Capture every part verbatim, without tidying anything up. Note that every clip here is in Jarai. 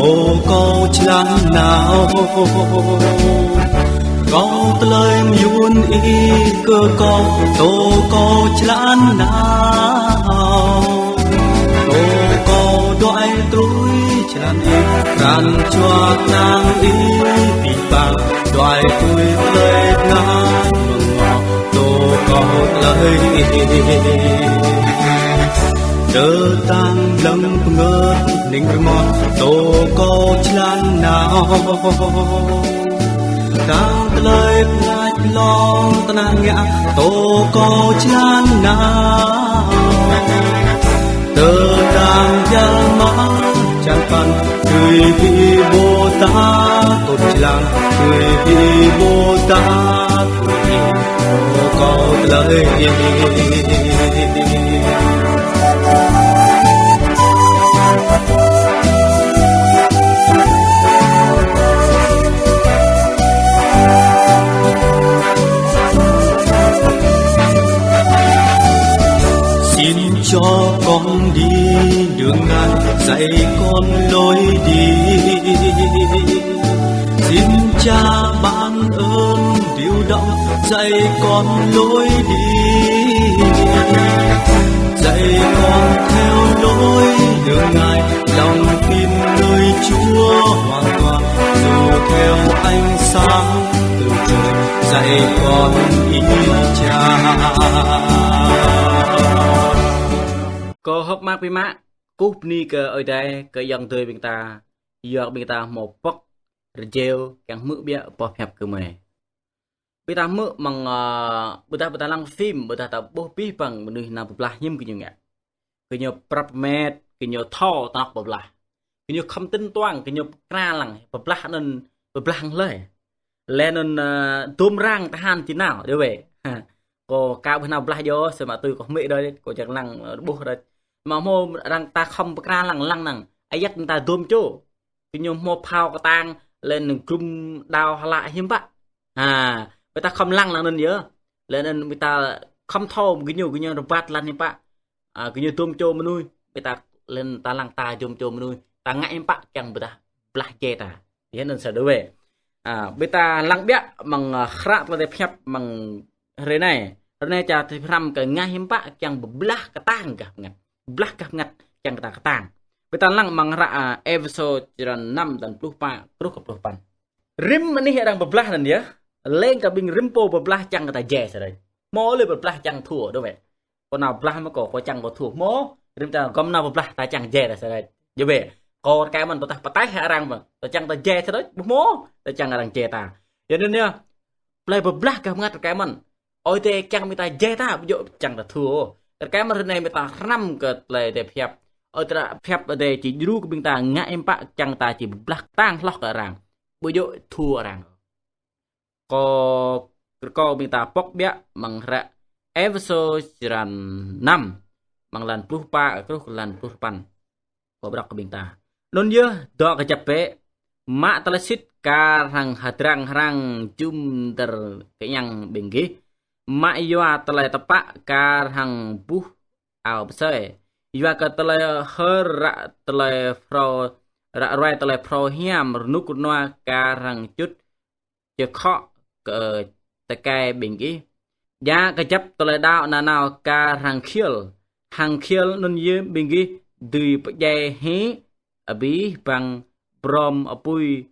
Tơ kâo jơlan nao, kâo tơlơi mơyŭn Ih kơ kâo, tơ kâo jơlan nao. Tơ kâo đuaĭ truh jơlan Ih, pran jua kơnang Ih pih pang, đuaĭ tui tơlơi tơngan mơ̆ng mơ̆, tơ kâo tơlơi Ih. Tơdang lăng pơngơ̆t ning rơmot, tơ kâo jơlan nao. Dang tơlơi pơngač lŏng tơnah ngă, tơ kâo jơlan nao. Tơdang jal mă čang păn, tui bi ƀôdah tŭt jơlan, tui bi ƀôdah tŭt jơlan, tơ kâo tơlơi. Xin cho con đi đường ngàn, dạy con lối đi. Xin Cha ban ơn dịu đậm, dạy con lối đi. Dạy con theo lối đường Ngài, lòng tin nơi Chúa hoàn toàn, dù theo ánh sáng từ trời, dạy con ý Cha. Kâo hơ̆k mơak biă mă, kơkuh bơni kơ Ơi Adai, kơ ayŏng adơi ƀing ta, yua kơ ƀing ta hmâo pŏk rơjeo kiăng hmư̆ biă boh pơhiăp kơ mơi. Ƀing ta hmư̆ mơ̆ng, ơ, ƀôdah ƀing ta lăng phim, ƀôdah ta ƀuh abih bang mơnuih nao pơblah hiư̆m gơñu ngă. Gơñu prăp met, gơñu thâo tơnŏk pơblah. Gơñu khŏm tĭng tuang, gơñu pơkra lăng, pơblah anŭn, pơblah hăng hlơi. Laih anŭn, ơ, dôm arăng tơhan či nao, djơ̆ wơ̆t. Ha. Kâo aka ƀu nao pơblah djơ̆, samơ̆ tui kâo hmư̆ đơi, kâo čang lăng, ơ, ƀuh đơi. Mă hmâo arăng ta khŏm pơkra lăng, lăng năng. Ayăt ta dôm čô. Gơñu hmâo phao kơtang, laih anŭn grum đao hlak hiư̆m pă. Ha, ƀing ta khŏm lăng lăng anŭn yơh. Laih anŭn ƀing ta khŏm thâo gơñu, gơñu rơbat lăng hiư̆m pă. A, gơñu dôm čô mơnuih, ƀing ta laih anŭn ta lăng ta dôm čô mơnuih. Ta ngă hiư̆m pă kiăng ƀôdah blah jai ta. Yơh anŭn sa dua. A, ƀing ta lăng biă mơ̆ng, a, hră tơlơi pơhiăp mơ̆ng hrơi anai. Hrơi anai čar tơlơi pơhrăm kơ ngă hiư̆m pă kiăng pơblah kơtang gah bơngăt. Pơblah gah bơngăt kiăng kơ ta kơtang. Ƀing ta lăng mơ̆ng hră, a, Êphêsô črăn năm dan pluh pă truh kơ pluh păn. Rĭm anih arăng pơblah anŭn yơh. Leng kơ ƀing rĭm pô pơblah čang kơ ta jai sơrai. Hmâo lĕ pơblah čang thua dŏ wơ̆t. Kâo nao pơblah mơ̆ kâo, kâo čang kâo thua. Hmâo, rĭm ta gŏm nao pơblah ta čang jai ta sơrai. Djơ̆ wơ̆t. Kâo rơkơi mơ̆n tơdah pơtaih arăng mơ̆, ta čang ta jai sơrai. Ƀu hmâo, ta čang arăng jai ta. Yua anŭn yơh. Plei pơblah gah bơngăt rơkơi mơ̆n. Ơi Adai kiăng ƀing ta jai ta, ƀu djơ̆ čang ta thua. Rơkơi mơ̆n hrơi anai ƀing ta hrăm kơ tơlơi Ơi Adai pơhiăp. Ơi Adai pơhiăp Ơi Adai či djru kơ ƀing ta ngă hiư̆m pă kiăng ta či pơblah kơtang hloh kơ arăng. Ƀu djơ̆ thua arăng. Kâo, kâo ƀing ta pŏk biă mơ̆ng hră Êphêsô črăn năm, mơ̆ng lan pluh pă truh kơ lan pluh păn. Kâo pơđŏk kơ ƀing ta. Anŭn yơh dŏ kơjăp bĕ, mă tơlơi sĭt kar hăng hơdrăng hrăng jum dơ̆r kơiăng ƀing gih. Mă yua tơlơi tơpă kar hăng buh ao pơsơi. Yua kơ tơlơi hơr ră tơlơi phrâo, ră ruai tơlơi phrâo hiam rơnŭk rơnua kar hăng čŭt čơkhŏ kơ tơkai ƀing gih. Djă kơjăp tơlơi đaŏ nanao kar hăng khiêl, hăng khiêl anŭn yơh ƀing gih dưi pơdjai hĭ abih bang brŏm apui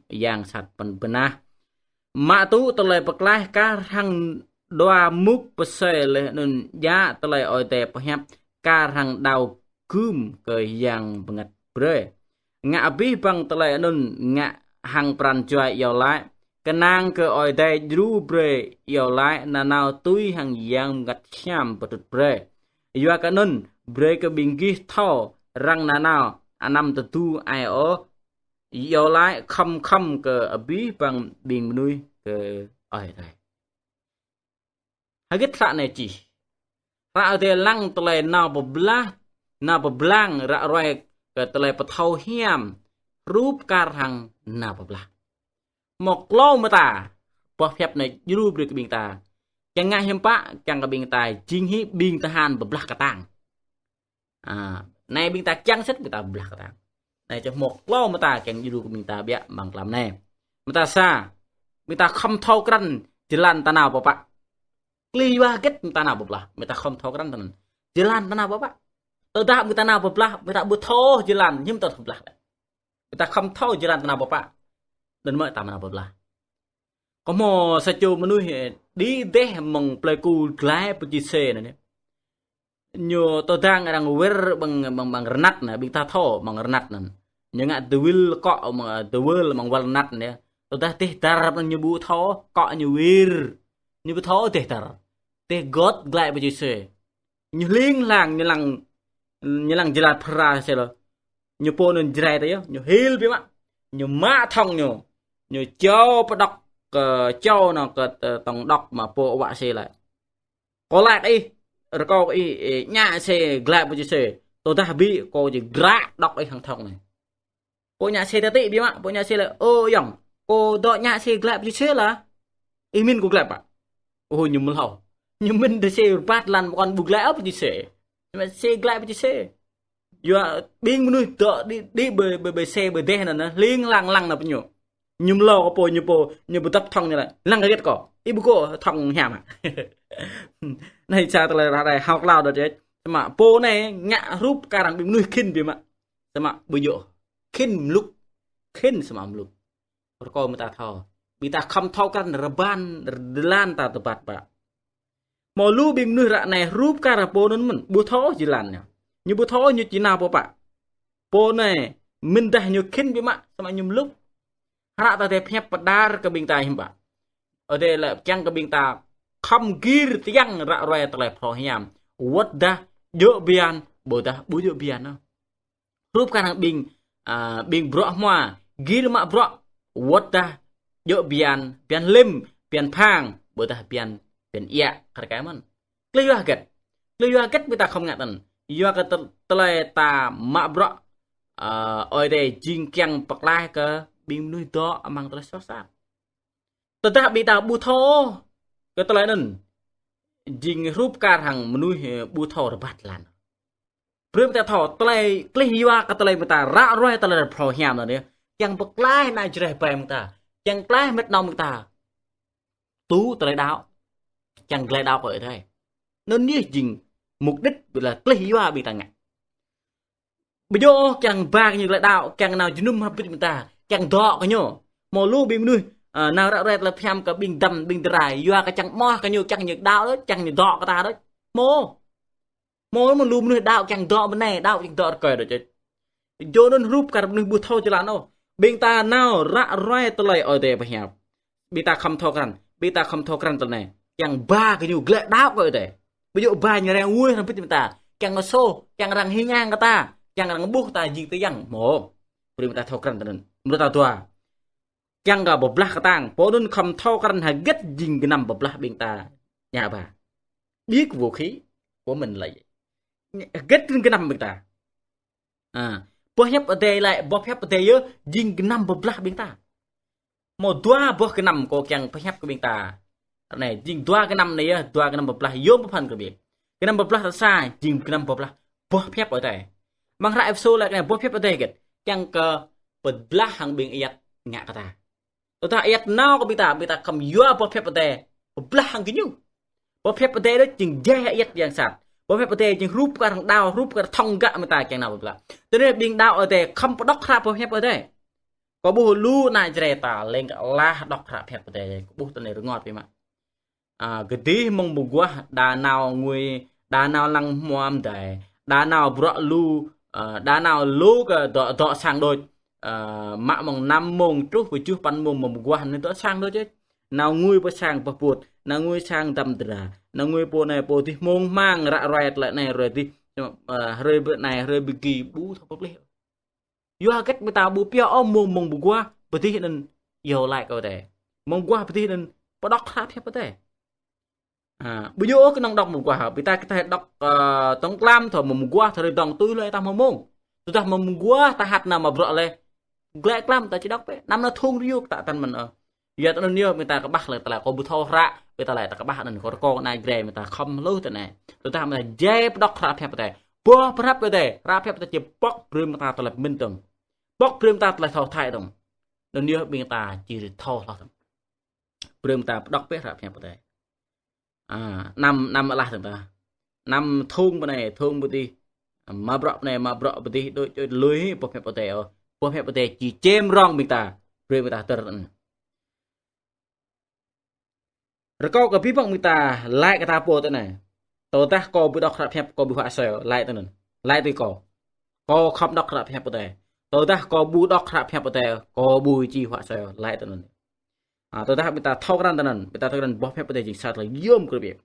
yang sat pơnah. Mă tŭ tơlơi pơklaih kar hăng dua mŭk pơsơi laih anŭn djă tơlơi Ơi Adai pơhiăp kar hăng đao gưm kơ yang bơngăt brơi. Ngă abih bang tơlơi anŭn ngă hăng pran jua iâu laĭ, kơnang kơ Ơi Adai djru brơi iâu laĭ nanao tui hăng yang bơngăt hiam pơtrŭt brơi. Yua kơ anŭn brơi kơ ƀing gih thâo răng nanao anăm tơdu ai ôh, iâu laĭ khŏm khŏm kơ abih bang ƀing mơnuih kơ Ơi Adai. Hơget hră anai čih? Hră Ơi Adai lăng tơlơi nao pơblah, nao pơblang ră ruai kơ tơlơi pơthâo hiam, hrup kar hăng nao pơblah. Hmâo klâo mơta, boh pơhiăp anai djru brơi kơ ƀing ta. Kiăng ngă hiư̆m pă, kiăng kơ ƀing ta jing hĭ ƀing tơhan pơblah kơtang. A, anai ƀing ta kiăng sĭt ƀing ta pơblah kơtang. Anai čih mơ̆ klâo mơta kiăng djru kơ ƀing ta biă amăng tlam anai. Mơta sa, ƀing ta khŏm thâo krăn jơlan ta nao pơpă. Klih yua hơget ƀing ta nao pơblah, ƀing ta khŏm thâo krăn tơ anŭn. Jơlan ta nao pơpă. Tơdah ƀing ta nao pơblah, ƀing ta ƀu thâo jơlan, hiư̆m ta pơblah. Ƀing ta khŏm thâo jơlan ta nao pơpă. Anŭn mơ̆ ta nao pơblah. Kơ mơ̆ sa čô mơnuih, ơ, đĭ dêh amăng plơi Ku Glai Pơčĭ Sê anai. Ñu tơdang arăng wir ƀăng, ƀăng, ƀăng rơnat anai, ƀing ta thâo ƀăng rơnat anŭn. Ñu ngă dơwĭl kŏ, ƀăng, dơwĭl ƀăng wăl rơnat anai. Tơdah dêh dar ƀăng ñu ƀu thâo, kŏ ñu wir. Ñu ƀu thâo dêh dar. Dêh gŏt Glai Pơčĭ Sê. Ñu hling hlang, ñu lăng, ñu lăng jơlan phara sê lơ. Ñu pô anŭn Jrai tơ yơh, ñu hil biă mă. Ñu mă thŏng ñu. Ñu čô pơđŏk kơ čô anŭn kơ, ơ, tŏng đŏk mă pô wă sê lĕ. Kâo laĭ kơ ih, rơkâo kơ ih, ơ, ñă sê Glai Pơčĭ Sê. Tơdah ƀu, kâo či gră đŏk ih hăng thŏng anai. Pô ñă sê tơtĭ biă mă, pô ñă sê laĭ, ơ ayŏng, kâo dŏ ñă sê Glai Pơčĭ Sê lah. Ih mĭn kâo glăi pă. Ơ, ñu mlâo. Ñu mĭn dêh sê rơbat lăn pơkŏn ƀu glăi ôh Pơčĭ Sê. Ñu mă sê Glai Pơčĭ Sê. Yua ƀing mơnuih dŏ đĭ, đĭ ƀơi, ƀơi, ƀơi sê ƀơi dêh anŭn, anŭn, hling hlang lăng anŭn pơ ñu. Ñu mlâo kơ pô ñu pô, ñu pơdŏp thŏng ñu laĭ. Lăng hơget kâo. Ih ƀu kơ thŏng hiam hă. Anai sa tơlơi ră ruai hơ̆k hlâo đôč. Samơ̆ pô anai ngă hrup kar hăng ƀing mơnuih khĭn biă mă. Samơ̆ ƀu djơ̆. Khĭn mlŭk. Khĭn samơ̆ mlŭk. Rơkâo ƀing ta thâo. Ƀing ta khŏm thâo krăn rơbăn, jơlan ta tơbăt pă. Mơ̆ lu ƀing mơnuih ră anai hrup kar hăng pô anŭn mơ̆n, ƀu thâo jơlan ñu. Ñu ƀu thâo ñu či nao pơpă. Pô anai, mĭn dah ñu khĭn biă mă, samơ̆ ñu mlŭk. Hră ta dêh pơhiăp pơđar kơ ƀing ta hiư̆m pă. Ơ dêh lĕ kiăng kơ ƀing ta khŏm gir tiăng ră ruai tơlơi phrâo hiam. Wơ̆t dah djơ̆ bian, ƀôdah ƀu djơ̆ bian ôh. Hrup kar hăng ƀing, ơ, ƀing bruă hmua, gir mă bruă, wơ̆t dah djơ̆ bian, bian lĭm, bian phang, ƀôdah bian, bian iă, kar kaĭ mơ̆n. Klih yua hơget. Klih yua hơget ƀing ta khŏm ngă tơ̆n. Yua kơ tơ-, tơlơi ta mă bruă, ơ, Ơi Adai jing kiăng pơklaih kơ ƀing mơnuih dŏ amăng tơlơi soh sat. Tơdah ƀing ta ƀu thâo kơ tơlơi anŭn, jing hrup kar hăng mơnuih, ơ, ƀu thâo rơbat jơlan. Brơi ƀing ta thâo tơlơi, klih yua kơ tơlơi ƀing ta ră ruai tơlơi phrâo hiam anŭn yơh. Kiăng pơklaih ană Jrai ƀing ta. Kiăng klaih mĕt nong ƀing ta. Tŭ tơlơi đaŏ. Kiăng glăi đaŏ kơ Ơi Adai. Anŭn yơh jing mục đích ƀu lĕ klih yua ƀing ta ngă. Ƀu djơ̆ kiăng ba kơ ñu glăi đaŏ, kiăng nao jơnum hrŏm hơbĭt ƀing ta, kiăng dŏ kơ ñu. Mơ̆ lu ƀing mơnuih, ơ, nao ră ruai tơlơi pơhiam kơ ƀing dăm, ƀing dơrai, yua kơ čang mơ̆ kơ ñu, kiăng ñu đaŏ đôč, kiăng ñu dŏ kơ ta đôč. Mơ̆. Mơ̆ mơ̆ lu mơnuih đaŏ kiăng dŏ bơnai, đaŏ kiăng dŏ rơkơi đôč. Djơ̆ anŭn hrup kar mơnuih ƀu thâo jơlan ôh. Ƀing ta nao ră ruai tơlơi Ơi Adai pơhiăp. Ƀing ta khŏm thâo krăn, ƀing ta khŏm thâo krăn tơlơi anai. Kiăng ba kơ ñu glăi đaŏ kơ Ơi Adai. Ƀu djơ̆ ba ñu răng wui hrŏm hơbĭt ƀing ta. Kiăng ngă soh, kiăng arăng hing ang kơ ta, kiăng arăng ƀuh ta jing tơyăng. Mơ̆. Brơi ƀing ta thâo krăn tơlơi anŭn. Mrô ta dua. Kiăng kơ pơblah kơtang, pô anŭn khŏm thâo krăn hơget jing gơnam pơblah ƀing ta. Ñu ba. Ƀiă kơ vũ khí của mình là gì? Hơget jing gơnam ƀing ta. Ơ, boh hiăp Adai laĭ, boh hiăp Adai yơh, jing gơnam pơblah ƀing ta. Mơ̆ dua boh gơnam kâo kiăng pơhiăp kơ ƀing ta. Anai, jing dua gơnam anai yơh, dua gơnam pơblah yôm pơphan kơ ƀing. Gơnam pơblah tal sa, jing gơnam pơblah boh hiăp Adai. Amăng hră Êphêsô laĭ anai, boh hiăp Adai hơget. Kiăng kơ pơblah hăng ƀing ayăt ngă kơ ta. Tơdah ayăt nao kơ ƀing ta, ƀing ta khŏm yua boh hiăp Adai pơblah hăng gơñu. Boh hiăp Adai đôč jing jeh ayăt yang sat. Boh hiăp Adai jing hrup kar hăng đao, hrup kar thŏng gah ƀing ta kiăng nao pơblah. Tơdah ƀing đaŏ Adai khŏm pơđŏk hră boh hiăp Adai. Kâo ƀuh lu ană Jrai ta lêng kơ lah đŏk hră hiăp Adai. Kâo ƀuh tơlơi anai rơngot biă mă. Ơ, kơdih mơ̆ng mơguah đa nao ngui, đa nao lăng hmua mơdai, đa nao bruă lu, ơ, đa nao lu kơ dŏ, dŏ sang đôč, ơ, mă mơ̆ng năm mông truh pơ tơjuh păn mông mơguah anai dŏ sang đôč. Nao ngui pơ sang pơpŭt, nao ngui sang dăm dra, nao ngui pô anai pô adih mông hmang ră ruai tơlơi anai ruai adih, ơ, hrơi bơ anai, hrơi bơgi ƀu thâo pơplih. Yua hơget ƀing ta ƀu pioh ôh mông, mông mơguah pơdih anŭn yua laĭ kơ Adai. Mông mơguah pơdih anŭn pơđŏk hră hiăp Adai. Ơ, ƀu djơ̆ ôh kơnơ̆ng đŏk mơguah, ƀing ta kơ ta đŏk, ơ, tŏng tlam thâo mơguah thâo rơdŏng tui lui ta mơ̆ mông. Tơdah mơguah ta hăt nao mă bruă leh. Glăi tlam ta či đŏk bĕ. Anăm nao thung riuk ta tăn mơ̆n ôh. Yua tơ anŭn yơh ƀing ta kơƀah lĕ tơlơi kâo ƀu thâo hră, ƀing ta lĕ ta kơƀah anŭn kâo rơkâo ană Jrai ƀing ta khŏm hluh tơ anai. Tơdah ƀing ta jai pơđŏk hră hiăp Adai. Boh hră hiăp Adai, hră hiăp Adai či pŏk brơi ƀing ta tơlơi pơmĭn dơ̆ng. Pŏk brơi mơ̆ng ta tơlơi thâo thai dơ̆ng. Anŭn yơh ƀing ta či thâo hloh dơ̆ng. Brơi mơ̆ng ta pơđŏk bĕ hră pơhiăp Adai. A, năm, năm alah dơ̆ng ta. Năm thŭng pơ anai, thŭng pơ adih. Mă bruă pơ anai, mă bruă pơ adih, đôč đôč lui boh pơhiăp Adai ôh. Boh pơhiăp Adai či čem rong ƀing ta. Brơi ƀing ta tơr anŭn. Rơkâo kơ abih bang ƀing ta laĭ kơ ta pô tui anai. Tơdah kâo ƀu đŏk hră pơhiăp, kâo ƀu huă asơi, laĭ tui anŭn. Laĭ tui kâo. Kâo khŏm đŏk hră pơhiăp Adai. Tơdah kâo ƀu đŏk hră pơhiăp Adai, kâo ƀu či huă asơi, laĭ tui anŭn. A, tơdah ƀing ta thâo krăn tui anŭn, ƀing ta thâo krăn boh pơhiăp Adai jing sa tơlơi yôm kơ rơbêh.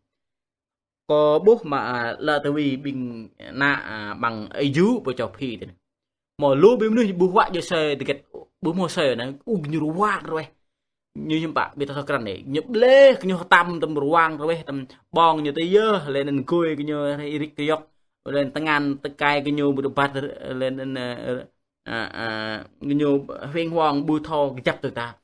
Kâo ƀuh mă, a, lơ tơ wi ƀing ană, a, ƀăng Êjip pơ čô Phi tui anai. Mơ̆ lu ƀing mơnuih ƀu huă djơ̆ asơi tơgĕt, ƀu hmâo asơi anai, ơ, gơñu ruă rueh. Ñu hiư̆m pă, ƀing ta thâo krăn anai. Ñu bleh, gơñu hơtăm tơm ruă rueh, tơm ƀơ̆ng ñu tơ yơh, laih anŭn gui gơñu rĭk rơyŏk, laih anŭn tơngan tơkai gơñu ƀu rơbat, laih anŭn, a, a, a, gơñu hweng huong ƀu thâo kơjăp tui ta.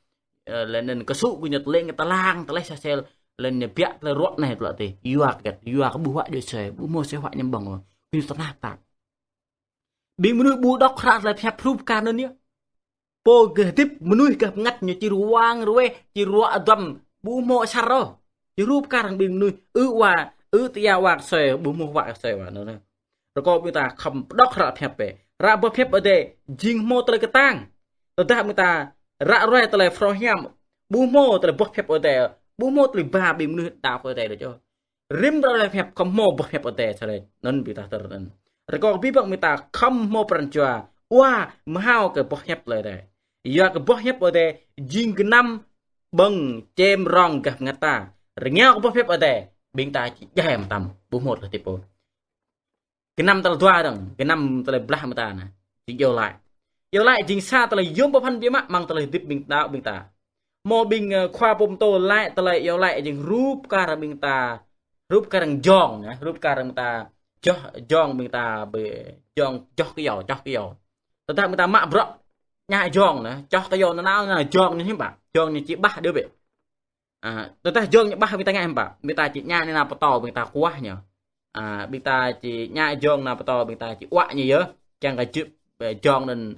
Ơ, laih anŭn kơsŭ gơñu tơlĕng tơlang, tơlĕh sa sel, laih anŭn biă tơlơi ruă anai tơlơi tih. Yua hơgĕt, yua kơ ƀu huă djơ̆ asơi, ƀu hmâo asơi huă ñu ƀơ̆ng ôh. Gơñu tơnap tap. Ƀing mơnuih ƀu đŏk hră tơlơi pơhiăp hrup kar anŭn yơh. Pô gah hơdip mơnuih gah bơngăt ñu či ruă rueh, či ruă duăm, ƀu hmâo asar ôh. Či hrup kar hăng ƀing mơnuih, ư wa, ư tơya wa asơi, ƀu hmâo huă asơi wa anŭn. Rơkâo ƀing ta khŏm pơđŏk hră pơhiăp bĕ. Hră boh pơhiăp Adai jing hmâo tơlơi kơtang. Tơdah ƀing ta ră ruai tơlơi phrâo hiam, ƀu hmâo tơlơi boh pơhiăp Adai, ƀu hmâo tơlơi ba ƀing mơnuih đaŏ kơ Adai đôč ôh. Rĭm hră pơhiăp khŏm hmâo boh pơhiăp Adai sa rai. Anŭn ƀing ta tơr anŭn. Rơkâo abih bang ƀing ta khŏm hmâo pran jua wa mơhao kơ boh pơhiăp tơlơi Adai. Yua kơ boh pơhiăp Adai jing gơnam ƀơ̆ng čem rong gah bơngăt ta. Rơngiao kơ boh pơhiăp Adai, ƀing ta či djai mơtam, ƀu hmâo tơlơi hơdip ôh. Gơnam tơlơi dua dơ̆ng, gơnam tơlơi blah mơta anai. Či iâu laĭ. Iâu laĭ jing sa tơlơi yôm pơphan biă mă amăng tơlơi hơdip ƀing đaŏ ƀing ta. Mơ̆ ƀing, ơ, khua pơtô laĭ tơlơi iâu laĭ jing hrup kar ƀing ta, hrup kar jong, anai, hrup kar ƀing ta, joh, jong ƀing ta ƀu, jong, joh kơyâo, joh kơyâo. Tơdah ƀing ta mă bruă, ñă jong anai, joh kơyâo nanao, nanao jong ñu hiư̆m pă, jong ñu či ƀah đơ bĕ. A, tơdah jong ñu ƀah ƀing ta ngă hiư̆m pă, ƀing ta či ñă nao pơtâo, ƀing ta kuah ñu. A, ƀing ta či ñă jong nao pơtâo, ƀing ta či uă ñu yơh. Kiăng kơ jip, ơ, jong anŭn,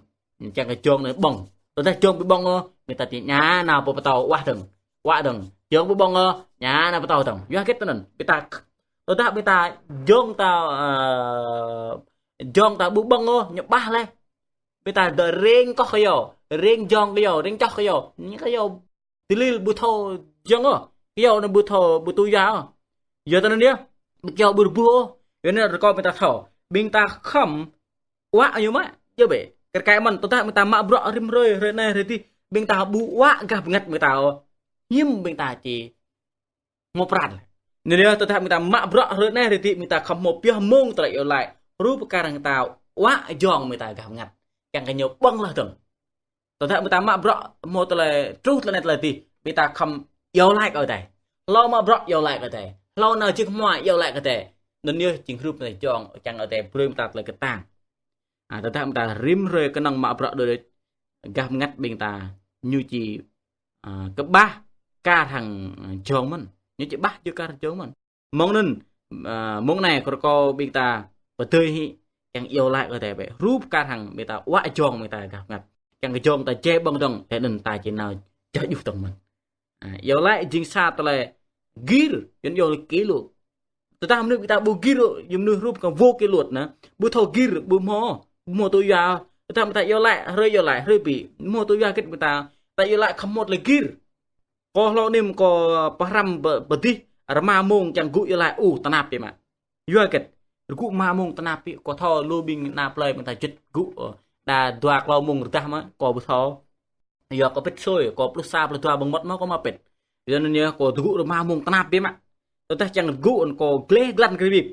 kiăng kơ jong anŭn ƀơ̆ng. Tơdah jong ƀu ƀơ̆ng ôh, ƀing ta či ñă nao pơ pơtâo uă dơ̆ng. Uă dơ̆ng. Jong ƀu ƀơ̆ng ôh, ñă nao pơtâo dơ̆ng. Yua hơgĕt tui anŭn. Ƀing ta, tơdah ƀing ta jong ta, ơ, jong ta ƀu ƀơ̆ng ôh, ñu ƀah laih. Ƀing ta dŏ ring koh kơyâo, ring jong kơyâo, ring čoh kơyâo. Ñu kơyâo Tơlĭl ƀu thâo jơ̆ng ôh. Kơyâo anŭn ƀu thâo, ƀu tŭ yua ôh. Yua tui anŭn yơh, ƀu kơyâo ƀu rơbuh ôh. Yua anŭn rơkâo ƀing ta thâo. Ƀing ta khŏm wă ñu mă, yơh bĕ. Kar kaĭ mơ̆n, tơdah ƀing ta mă bruă rĭm hrơi, hrơi anai, hrơi adih, ƀing ta ƀu wă gah bơngăt ƀing ta ôh. Hiư̆m ƀing ta či hmâo pran. Anŭn yơh, tơdah ƀing ta mă bruă hrơi anai, hrơi adih, ƀing ta khŏm hmâo pioh mông tơlơi iâu laĭ. Hrup kar hăng ta wă jong ƀing ta gah bơngăt. Kiăng kơ ñu ƀơ̆ng laih dơ̆ng. Tơdah ƀing ta mă bruă hmâo tơlơi truh tơlơi anai tơlơi adih, ƀing ta khŏm iâu laĭ kơ Adai. Hlâo mă bruă iâu laĭ kơ Adai. Hlâo nao jing hmua iâu laĭ kơ Adai. Anŭn yơh jing hrup anai jong, kiăng Adai brơi ƀing ta tơlơi kơtang. A, tơdah ƀing ta rĭm hrơi kơnơ̆ng mă bruă đôč đôč, gah bơngăt ƀing ta ñu či, a, kơƀah kar hăng jong mơ̆n. Ñu či ƀah jơ̆ kar jong mơ̆n. Mơ̆ng anŭn, a, mơ̆ng anai kơ rơkâo ƀing ta pơdơi hĭ, kiăng iâu laĭ kơ Adai bĕ. Hrup kar hăng ƀing ta wă jong ƀing ta gah bơngăt. Kiăng kơ jong ta jai ƀơ̆ng dơ̆ng, tơl anŭn ta či nao jah juh dơ̆ng mơ̆n. A, iâu laĭ jing sa tơlơi gir, Yuan iâu laĭ kỷ luật. Tơdah mơnuih ƀing ta ƀu gir, yua mơnuih hrup kơ vô kỷ luật anai. Ƀu thâo gir, ƀu hmâo, ƀu hmâo tŭ yua. Tơdah ƀing ta iâu laĭ, hrơi iâu laĭ, hrơi ƀu hmâo tŭ yua hơgĕt ƀing ta. Ta iâu laĭ khŏm hmâo tơlơi gir. Kâo hlâo anai kâo pơhrăm pơ-, pơdih, rơma mông kiăng gŭ iâu laĭ, ơ, tơnap biă mă. Yua hơgĕt, rơgŭ rơma mông tơnap biă, kâo thâo lu ƀing ană plơi ƀing ta juăt gŭ, ơ, đa dua klâo mông rơđah mă, kâo ƀu thâo. Yua kâo pĭt sui, kâo pluh sa pluh dua ƀơ̆ng mơmŏt mă kâo mă pĭt. Yua anŭn yơh, kâo tơgŭ rơma mông tơnap biă mă. Tơdah kiăng gŭ anŭn kâo gleh glan kơ rơbip.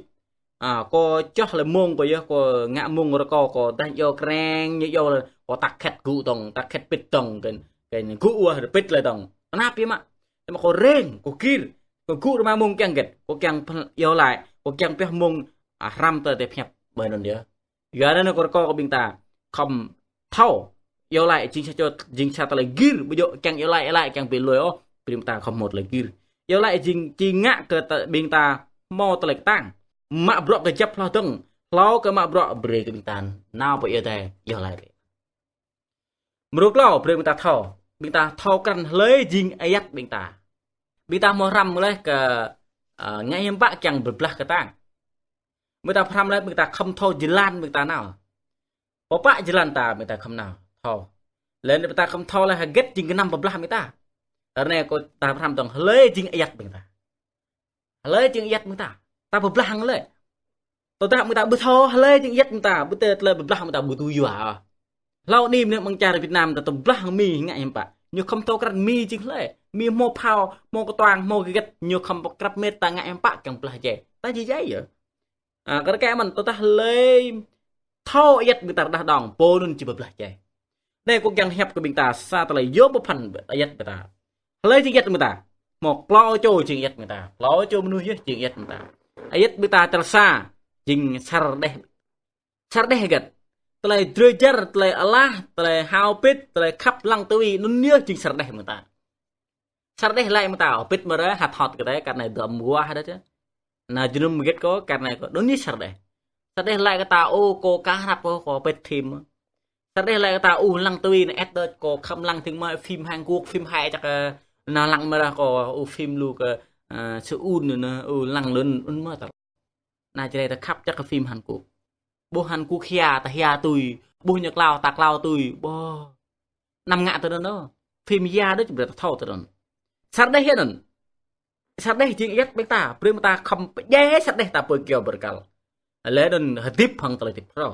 A, kâo čoh lĕ mông kâo yơh, kâo ngă mông rơkâo kâo, tơdah iâu kreng, ñu iâu lĕ kâo tăk khĕt gŭ dơ̆ng, tăk khĕt pĭt dơ̆ng, kơ, kơ gŭ wơ̆t rơpĭt lĕ dơ̆ng. Tơnap biă mă. Tơma kâo ring, kâo gir, kâo gŭ rơma mông kiăng hơgĕt, kâo kiăng pơl-, iâu laĭ, kâo kiăng pioh mông, a, hrăm tơlơi pơhiăp ƀơi anŭn yơh. Yua anŭn kơ rơkâo kơ ƀing ta khŏm thâo iâu laĭ jing sa čô, jing sa tơlơi gir, ƀu djơ̆ kiăng iâu laĭ, iâu laĭ kiăng ƀu lui ôh, brơi ƀing ta khŏm hmâo tơlơi gir. Iâu laĭ jing či ngă kơ ta, ƀing ta hmâo tơlơi kơtang. Mă bruă kơjăp hloh dơ̆ng, hlâo kơ mă bruă brơi kơ ƀing ta nao pơ Ơi Adai iâu laĭ. Mrô klâo brơi ƀing ta thâo. Ƀing ta thâo krăn hlơi jing ayăt ƀing ta. Ƀing ta hmâo hrăm laih kơ, ơ, ngă hiam pă kiăng pơblah kơtang. Ƀing ta hrăm laih ƀing ta khŏm thâo jơlan ƀing ta nao. Pơpă jơlan ta ƀing ta khŏm nao. Thâo. Laih anŭn ƀing ta khŏm thâo laih hơget jing gơnam pơblah ƀing ta. Ră anai kâo ta hrăm tŏng hlơi jing ayăt ƀing ta. Hlơi jing ayăt ƀing ta. Ta pơblah hăng hlơi. Tơdah ƀing ta ƀu thâo hlơi jing ayăt ƀing ta, ƀu tơlơi pơblah ƀing ta ƀu tui yua. Hlâo anai mơnuih amăng čar Việt Nam ta pơblah hăng Mi ngă hiam pă. Ñu khŏm thâo krăn Mi jing hlơi. Mi hmâo phao, hmâo kơtuang, hmâo hơget, ñu khŏm pơkrăp mĕt ta ngă hiam pă kiăng pơblah jai. Ta jai jai yơh. A, kar kaĭ mơ̆n tơdah hlơi thâo ayăt ƀing ta rơđah đong, pô anŭn či pơblah jai. Anai kâo kiăng hiăp kơ ƀing ta sa tơlơi yôm pơphan ayăt ƀing ta. Hlơi jing ayăt ƀing ta. Hmâo klâo čô jing ayăt ƀing ta. Klâo čô mơnuih yơh jing ayăt ƀing ta. Ayăt ƀing ta tal sa jing sa rơđeh. Sa rơđeh hơget. Tơlơi drơi jar, tơlơi alah, tơlơi hao pĭt, tơlơi khăp lăng tui, anŭn yơh jing sa rơđeh ƀing ta. Sa rơđeh laĭ ƀing ta, pĭt mơ̆ ră hăt hot kơ tơlơi kar anai dŏ mơguah đôč. Nao jơnum hơget kâo, kar anai kâo, anŭn yơh sa rơđeh. Sa rơđeh laĭ kơ ta, ô, kâo ka hrăp kâo, kâo pĭt thim. Sa rơđeh laĭ kơ ta, ô, lăng tui anai ĕt đôč, kâo khŏm lăng thim mơ̆, phim Hàn Quốc, phim hài čăk, ơ, nao lăng mơ̆ ră kâo, ô, phim lu kơ, ơ, Seoul anŭn, ô, lăng lun, anŭn mơ̆ ta. Anai Jrai ta khăp čăk kơ phim Hàn Quốc. Ƀuh Hàn Quốc hia, ta hia tui. Ƀuh ñu klao, ta klao tui. Ƀôh. Anăm ngă tui anŭn ôh. Phim hia đôč brơi ta thâo tui anŭn. Sa rơđeh yơh anŭn. Sa rơđeh jing ayăt ƀing ta. Brơi ƀing ta khŏm pơdjai sa rơđeh ta pơ kyâo bơrkal. Laih anŭn hơdip hăng tơlơi hơdip phrâo.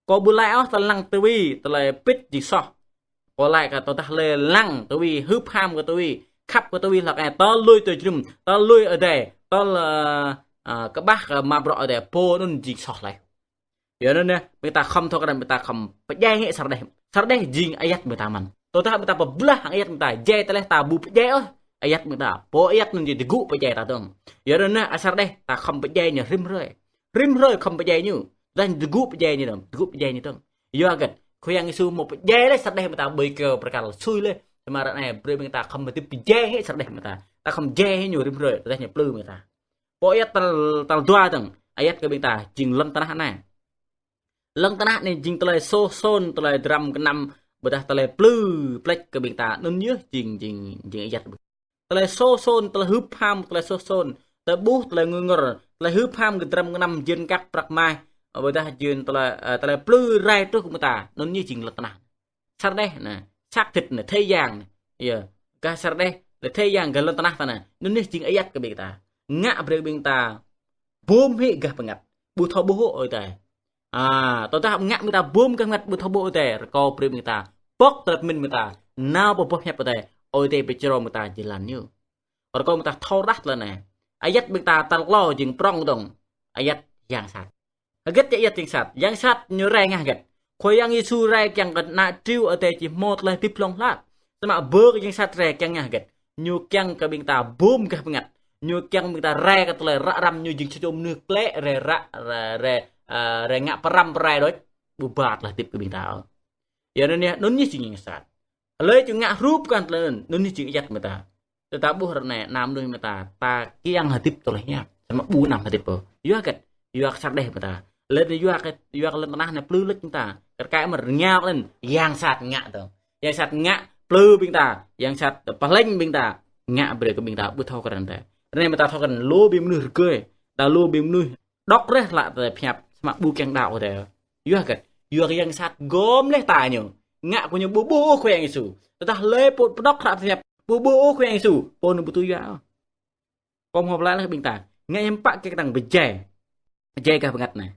Kâo ƀu laĭ ôh tơlơi lăng tui, tơlơi pĭt jing soh. Kâo laĭ kơ tơdah hlơi lăng tui, hưp ham kơ tui, khăp kơ tui hlăk anai tơl lui tơl jơnum, tơl lui adai, tơl, ơ, ơ, kơƀah kơ mă bruă adai, pô anŭn jing soh laih. Yua anŭn yơh, ƀing ta khŏm thâo krăn ƀing ta khŏm pơdjai hĭ sa rơđeh. Sa rơđeh jing ayăt ƀing ta mơ̆n. Tơdah ƀing ta pơblah hăng ayăt ƀing ta, jai tơlơi ta ƀu pơdjai ôh ayăt ƀing ta. Pô ayăt anŭn jing tơgŭ pơdjai ta dơ̆ng. Yua anŭn yơh, sa rơđeh ta khŏm pơdjai ñu rĭm hrơi. Rĭm hrơi khŏm pơdjai ñu. Tơdah ñu tơgŭ pơdjai ñu dơ̆ng, tơgŭ pơdjai ñu dơ̆ng. Yua hơget. Khua Yang Yêsu hmâo pơdjai laih sa rơđeh ƀing ta ƀơi kyâo bơrkal sui laih. Samơ̆ ră anai brơi ƀing ta khŏm hơdip pơdjai hĭ sa rơđeh ƀing ta. Ta khŏm pơdjai hĭ ñu rĭm hrơi, tơdah ñu plư ƀing ta. Pô ayăt tal, tal dua dơ̆ng, ayăt kơ ƀing ta, jing lŏn tơnah anai. Lŏn tơnah anai jing tơlơi soh sôn, tơlơi dram gơnam, ƀôdah tơlơi plư pleč kơ ƀing ta, anŭn yơh jing, jing, jing ayăt. Tơlơi soh sôn, tơlơi hưp ham, tơlơi soh sôn, tơlơi ƀuh, tơlơi ngui ngor, tơlơi hưp ham kơ dram gơnam, jên kăk prăk mah, ƀôdah jên tơlơi, ơ, tơlơi plư rai truh kơ ƀing ta, anŭn yơh jing lŏn tơnah. Sa rơđeh anai, xác thịt anai, thế gian anai. Yơh, gah sa rơđeh, lĕ thế gian gah lŏn tơnah ta anai. Anŭn yơh jing ayăt kơ ƀing ta. Ngă brơi ƀing ta bum hĭ gah bơngăt. Ƀu thâo ƀuh ôh Ơi Adai. A, tơdah ngă ƀing ta bum gah bơngăt ƀu thâo ƀuh Ơi Adai. Rơkâo brơi ƀing ta. Pŏk tơlơi pơmĭn ƀing ta. Nao pơ boh hiăp Ơi Adai. Ơi Adai pơčrâo ƀing ta jơlan ñu. Rơkâo ƀing ta thâo ră tơlơi anai. Ayăt ƀing ta tal klâo jing prŏng dơ̆ng. Ayăt yang sat. Hơget yơh ayăt yang sat. Yang sat ñu rai ngă hơget. Khua Yang Yêsu rai kiăng kơ ană triu Ơi Adai či hmâo tơlơi hơdip hlŏng lar. Samơ̆ bơ kơ yang sat rai kiăng ngă hơget. Ñu kiăng kơ ƀing ta bum gah bơngăt. Ñu kiăng ƀing ta rai kơ tơlơi ră răm ñu jing sa čô mơnuih klĕ rai ră, rai, rai, a, rai ngă pơrăm pơrai đôč. Ƀu ba tơlơi hơdip kơ ƀing ta ôh. Yua anŭn yơh, anŭn yơh jing yang sat. Hlơi či ngă hrup kơ tơlơi anŭn, anŭn yơh jing ayăt ƀing ta. Tơdah ƀuh ră anai, anăm mơnuih ƀing ta, ta kiăng hơdip tơlơi hiam. Samơ̆ ƀu anăm hơdip ôh. Yua hơget, yua kơ sa rơđeh ƀing ta. Laih anŭn yua kơ, yua kơ lŏn tơnah anai plư pleč ƀing ta. Kar kaĭ mơ̆n rơngiao kơ anŭn, yang sat ngă tơ̆ng. Yang sat ngă plư ƀing ta, yang sat pơhlĕng ƀing ta. Ngă brơi kơ ƀing ta ƀu thâo krăn tơ. Ră anai ƀing ta thâo krăn lu ƀing mơnuih rơgơi. Ta lu ƀing mơnuih Dŏ rĕh hlăk tơlơi pơhiăp, samơ̆ ƀu kiăng đaŏ tơ. Yua hơget, yua kơ yang sat gom laih ta ñu. Ngă kơ ñu ƀu ƀuh ôh Khua Yang Yêsu. Tơdah lĕ pô pơdŏ hră pơhiăp, ƀu ƀuh ôh Khua Yang Yêsu. Pô anŭn ƀu tui yua ôh. Kâo hmâo pơklaih laih ƀing ta. Ngă hiư̆m pă kơ tơdang pơdjai. Pơdjai gah bơngăt anai.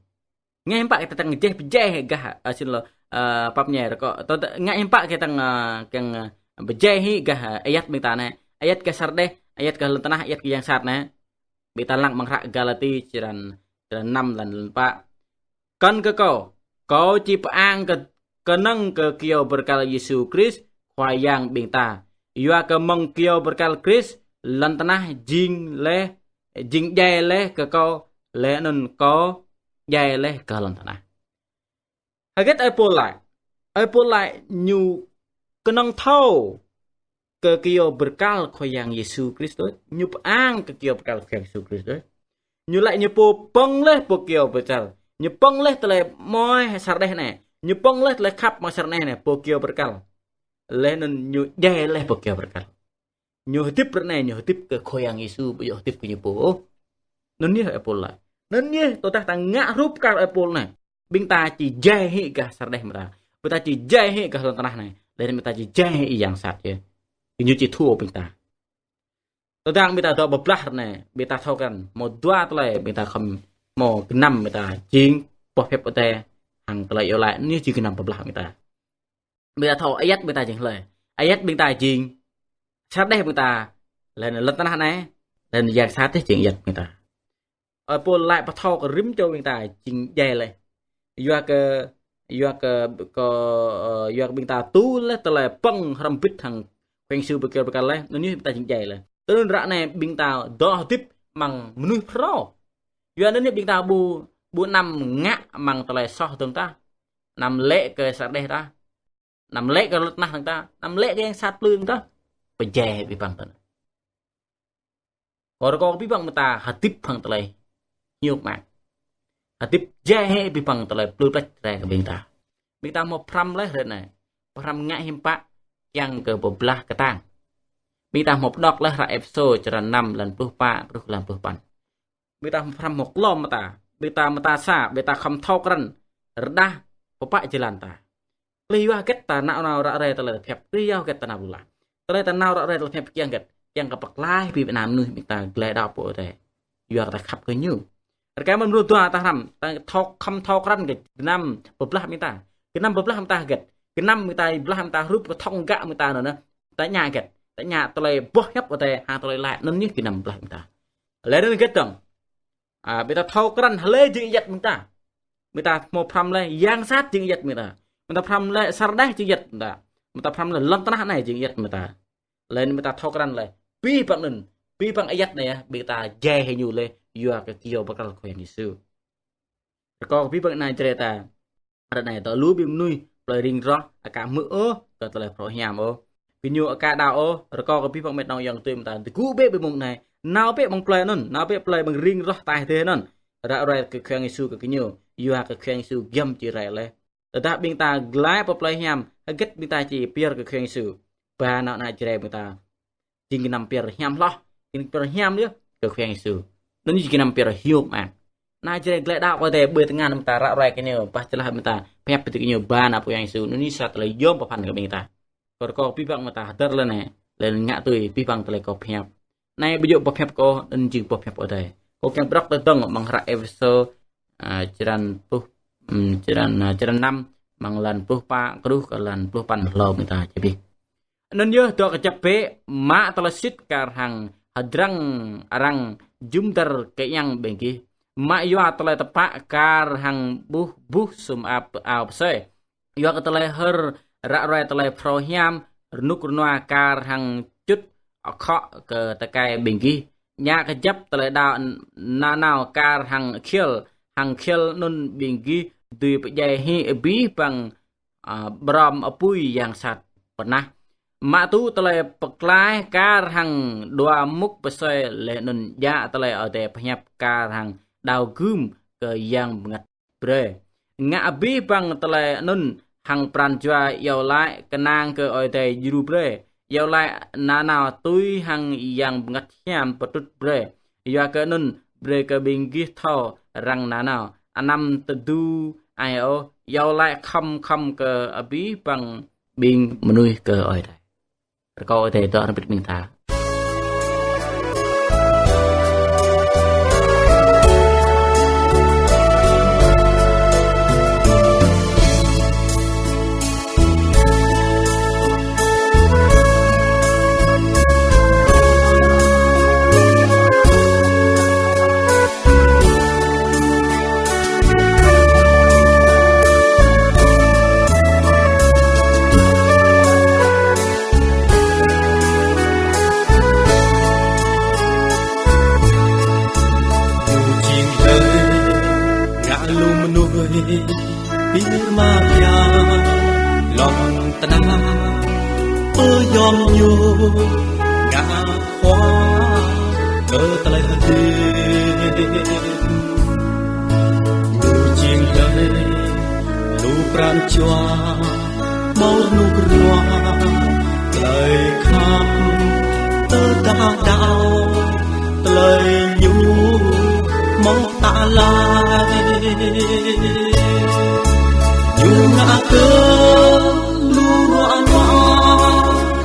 Ngă hiư̆m pă kơ tơdang pơdjai, pơdjai gah, ơ, sĭt lŏ, ơ, pap ñai rơkâo. Tơ, tơ, ngă hiư̆m pă kơ tơdang, ơ, kiăng, ơ, pơdjai hĭ gah, ơ, ayăt ƀing ta anai. Ayăt gah sa rơđeh, ayăt gah lŏn tơnah, ayăt gah yang sat anai. Ƀing ta lăng amăng hră Galati črăn, črăn năm lăn, lăn pă. Kơnơ̆ng kơ kâo, kâo či pơang kơ, kơnơ̆ng kơ kyâo bơrkal Yêsu Krist, Khua Yang ƀing ta. Yua kơ mơ̆ng kyâo bơrkal Krist, lŏn tơnah jing laih, jing djai laih kơ kâo, laih anŭn kâo djai laih kơ lŏn tơnah. Hơget ơi Pôl laĭ? Ơi Pôl laĭ ñu kơnơ̆ng thâo kơ kyâo bơrkal Khua Yang Yêsu Krist đôč. Ñu pơang kơ kyâo bơrkal Khua Yang Yêsu Krist đôč. Ñu laĭ ñu pô pơ̆ng laih pơ kyâo bơrkal. Ñu pơ̆ng laih tơlơi mơai sa rơđeh anai. Ñu pơ̆ng laih tơlơi khăp mơ̆ng sar anai anai, pô kơyâo bơrkal. Laih anŭn ñu djai laih pô kơyâo bơrkal. Ñu hơdip ră anai, ñu hơdip kơ Khua Yang Yêsu, ƀu djơ̆ hơdip kơ ñu pô ôh. Anŭn yơh ơi Pôl laĭ. Anŭn yơh tơdah ta ngă hrup kar ơi Pôl anai. Ƀing ta či djai hĭ gah sar đeh mơ̆ng ta. Ƀing ta či djai hĭ gah lŏn tơnah anai. Laih anŭn ƀing ta či djai hĭ yang sat yơh. Kơ ñu či thua ƀing ta. Tơdang ƀing ta dŏ pơblah ră anai, ƀing ta thâo krăn, hmâo dua tơlơi ƀing ta khŏm, hmâo gơnam ƀing ta jing boh hiăp Ơi Adai hăng tơlơi iâu laĭ, anai jing gơnam pơblah ƀing ta. Ƀing ta thâo ayăt ƀing ta jing hlơi. Ayăt ƀing ta jing sar đeh ƀing ta, laih anŭn lŏn tơnah anai, laih anŭn yang sat yơh jing ayăt ƀing ta. Ơi Pôl laĭ pơthâo kơ rĭm čô ƀing ta jing djai laih. Yua kơ, yua kơ, kơ, ơ, yua kơ ƀing ta tŭ laih tơlơi pơ̆ng hrŏm hơbĭt hăng Khua Yang Yêsu ƀu kơyâo bơrkal laih, anŭn yơh ƀing ta jing djai laih. Tui anŭn ră anai ƀing ta dŏ hơdip amăng mơnuih phrâo. Yua anŭn yơh ƀing ta ƀu, ƀu anăm ngă amăng tơlơi soh dơ̆ng tah. Anăm lĕ kơ sar đeh tah. Anăm lĕ kơ lŏn tơnah dơ̆ng tah. Anăm lĕ kơ yang sat plư dơ̆ng tah. Pơdjai abih bang tơnah. Kâo rơkâo kơ abih bang ƀing ta hơdip hăng tơlơi hiư̆m pă. Hơdip djai hĭ abih bang tơlơi plư pleč rai kơ ƀing ta. Ƀing ta hmâo pơhrăm laih ră anai. Pơhrăm ngă hiư̆m pă kiăng kơ pơblah kơtang. Ƀing ta hmâo pơđŏk laih hră Êphêsô črăn năm, lan pluh pă truh lan pluh păn. Ƀing ta hmâo pơhrăm hmâo klŏm mơta. Ƀing ta mơta sa, ƀing ta khŏm thâo krăn rơđah pơpă jơlan ta. Tơlơi yua hơget ta nao nao ră ruai tơlơi pơhiăp. Tơlơi yua hơget ta nao pơblah. Tơlơi ta nao ră ruai tơlơi pơhiăp kiăng hơget. Kiăng kơ pơklaih abih bang ană mơnuih ƀing ta glaĭ đaŏ pô Ơi Adai. Yua kơ ta khăp kơ ñu. Rơkâo mơ̆n mrô dua ta hrăm, ta thâo khŏm thâo krăn kơ gơnam pơblah ƀing ta. Gơnam pơblah ƀing ta hơget. Gơnam ƀing ta pơblah ƀing ta hrup kơ thŏng gah ƀing ta anŭn. Ta ngă hơget. Ta ngă tơlơi boh hiăp Ơi Adai, hăng tơlơi laĭ anŭn yơh gơnam pơblah ƀing ta. Laih anŭn hơget dơ̆ng. A, ƀing ta thâo krăn hlơi jing ayăt ƀing ta. Ƀing ta hmâo pơhrăm laih yang sat jing ayăt ƀing ta. Ƀing ta pơhrăm laih sar đeh jing ayăt ƀing ta. Ƀing ta pơhrăm laih lŏn tơnah anai jing ayăt ƀing ta. Laih anŭn ƀing ta thâo krăn laih. Abih bang anŭn, abih bang ayăt anai yơh, ƀing ta djai hĭ ñu laih, yua kơ kơyâo bơrkal Khua Yang Yêsu. Rơkâo kơ abih bang ană Jrai ta. Ră anai tơl lu ƀing mơnuih plơi ring roh, aka hmư̆ ôh kơ tơlơi phrâo hiam ôh. Gơñu aka đaŏ ôh, rơkâo kơ abih bang met nong ayŏng adơi ƀing ta. Tơgŭ bĕ ƀơi mông anai. Nao bĕ ƀơi plơi anŭn, nao bĕ plơi ƀơi ring roh ataih adih anŭn. Ră ruai kơ Khua Yang Yêsu kơ gơñu, yua kơ Khua Yang Yêsu giăm či rai laih. Tơdah ƀing ta glaĭ pơ plơi hiam, hơget ƀing ta či pơyơr kơ Khua Yang Yêsu. Ba nao ană Jrai ƀing ta. Jing gơnam pơyơr hiam hloh, jing pơyơr hiam yơh kơ Khua Yang Yêsu. Anŭn jing gơnam pơyơr hiam mơak. Ană Jrai glaĭ đaŏ kơ Ơi Adai ƀơi tơngan ƀing ta ră ruai kơ ñu, bah jơlah ƀing ta pơhiăp ƀơi ñu ba nao pơ Yang Yêsu. Anŭn sa tơlơi yôm pơphan kơ ƀing ta. Kâo rơkâo kơ abih bang ƀing ta hơdơr laih anai, laih ngă tui abih bang tơlơi kâo pơhiăp. Anai ƀu djơ̆ boh hiăp kâo, anŭn jing boh hiăp Ơi Adai. Kâo kiăng pơđŏk tơdơ̆ng amăng hră Êphêsô, a, črăn pluh, ừm, črăn, a, črăn năm, amăng lan pluh pă truh kơ lan pluh păn hlâo ƀing ta či ƀuh. Anŭn yơh dŏ kơjăp bĕ, mă tơlơi sĭt kar hăng hơdrăng arăng jum dar kơiăng ƀing gih. Mă yua tơlơi tơpă kar hăng ƀuh buh sum ap ao pơsơi. Yua kơ tơlơi hơr ră ruai tơlơi phrâo hiam, rơnŭk rơnua kar hăng čut akŏ kơ tơkai ƀing gih. Ngă kơjăp tơlơi đaŏ nanao kar hăng khiăl, hăng khiăl anŭn ƀing gih dưi pơdjai hĭ abih bang, a, ƀrŏm apui yang sat pơnah. Mă tŭ tơlơi pơklaih kar hăng dua mŭk pơsơi laih anŭn djă tơlơi Ơi Adai pơhiăp kar hăng đao gưm kơ Yang Bơngăt brơi. Ngă abih bang tơlơi anŭn hăng pran jua iâu laĭ kơnang kơ Ơi Adai djru brơi. Iâu laĭ nanao tui hăng Yang Bơngăt Hiam pơtrŭt brơi. Yua kơ anŭn brơi kơ ƀing gih thâo răng nanao. Anăm tơdu ai ôh. Iâu laĭ khŏm khŏm kơ abih bang ƀing mơnuih kơ Ơi Adai. Rơkâo Ơi Adai dŏ hrŏm hơbĭt ƀing ta. Ñu jing hlơi ngă lu mơnuih pir mă pia lŏn tơnah, pơyom ñu ngă khua kơ tơlơi hơdip. Ñu jing hlơi lu Pran jua hmâo rơnŭk rơnua, tơlơi khăp tơdah đaŏ, tơlơi Ñu hmâo tơlơi. Ñu ngă kơ lu ruă nuă,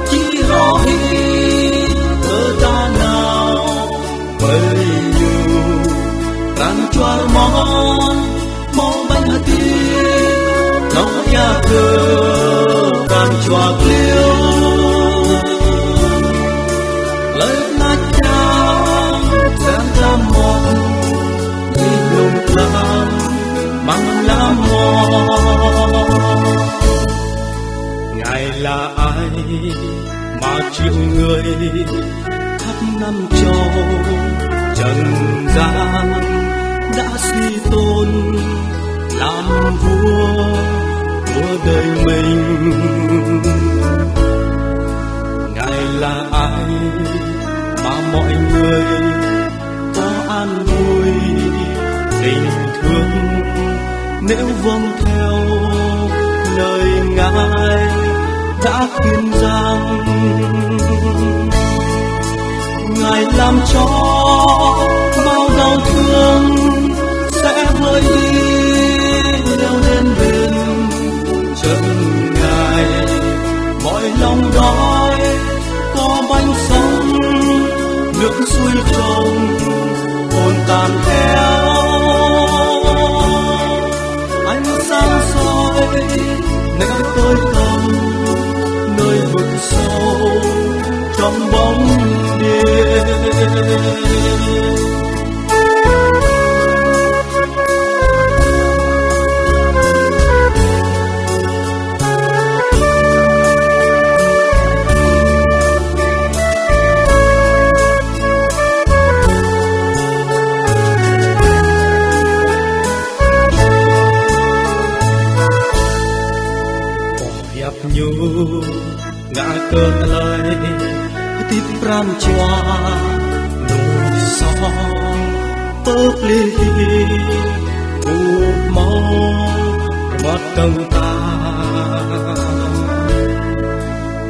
či rŏ hĭ tơdah nao ƀơi Ñu. Pran jua rơmon hmâo ƀañ hơdip, nao ia kơ pran jua klio. Tơlơi mơak čang, sang tlam mơ̆n, ih lŏm tlam, amăng tlam mơ̆n. Ngài là ai mà chịu người khắp năm châu trần gian, đã suy tôn làm vua của đời mình. Ngài là ai mà mọi người có an ủi tình thương nếu vâng theo lời Ngài đã khuyên rằng. Ngài làm cho bao đau thương sẽ vơi đi, leo lên bên chân Ngài. Mọi lòng đói có bánh sống, nước suối trong ôn tan theo. Ánh sáng soi nẻo tối tăm, nơi vực sâu trong bóng đêm. Boh hiăp Ñu ngă kơ tơlơi hơdip pran jua mơnuih soh pơplih, ƀu hmâo rơmơt dơ̆ng tah.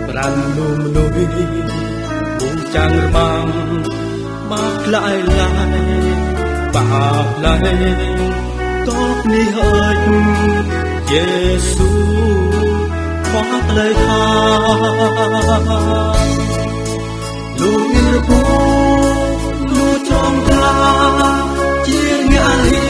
Pran lu mơnuih ƀu čang rơmang, mă glaĭ laĭ, pap laĭ, tŏk anih hơơč Yêsu Khua tơlơi tha. Lu ir ƀu, lu čong ta, či ngă hĭ